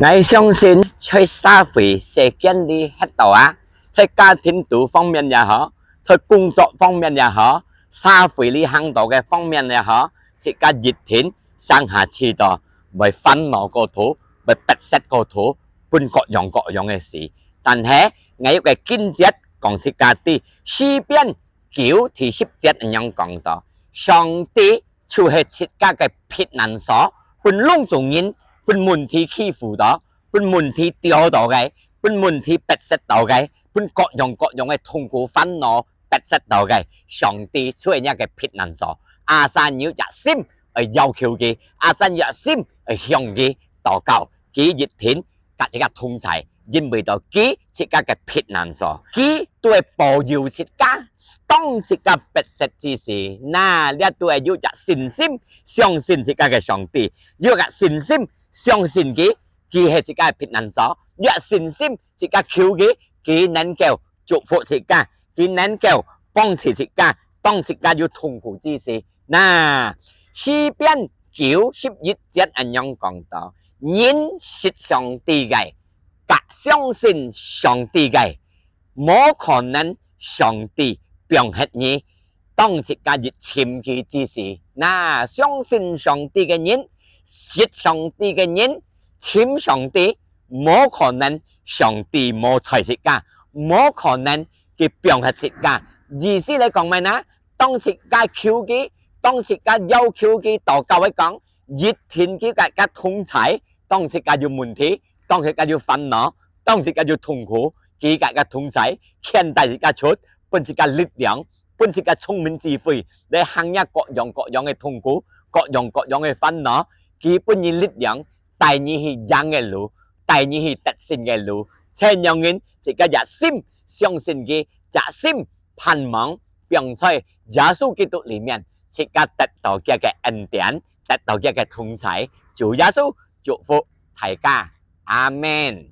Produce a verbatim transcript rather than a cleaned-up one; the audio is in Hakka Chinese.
𠊎相信在社會世間裡歇到啊，在家庭肚方面也好，在工作方面也好，社會裡行到个方面也好，自家一定上下試著會煩惱過頭，會迫切過頭，分各樣各樣个事。但係𠊎有个經節講自家知，詩篇九第十節恁樣講到：上帝就係自家个避難所，分攏總人，分問題欺負到，分問題吊到个，分問題迫切到个，分各樣各樣个痛苦煩惱迫切到个，上帝就係若个避難所。阿三有隻心愛要求佢，阿三有隻心愛向佢禱告，佢一定佮自家同在，因為到佢自家个避難所，佢都會保佑自家，當自家迫切之時，那這都會有隻信心，相信自家个上帝，有隻信心，相信佢，佢係自家个避難所，有隻信心，自家求佢，佢能夠祝福自家，佢能夠幫助自家，當自家有痛苦之時。那，詩篇九十一節恁樣講到：人識上帝个，佮相信上帝个，無可能上帝放忒你。當自家一尋佢之時，那相信上帝个人，識上帝个人，尋上帝，無可能上帝無睬自家，無可能佢放忒自家。意思來講麼个呢？當自家求佢，當自家要求佢，禱告佢講，一定佢佮自家同在。當自家有問題，當自家有煩惱，當自家有痛苦，佢佮自家同在，牽帶自家出，分自家力量，分自家聰明智慧，來行這各樣各樣个痛苦，各樣各樣个煩惱。佢分你力量，帶你去贏个路，帶你去得勝个路。恁樣人自家隻心相信佢，隻心盼望放在耶穌基督裡面，自家得到佢个恩典，得到佢个同在。主耶穌祝福大家，阿們。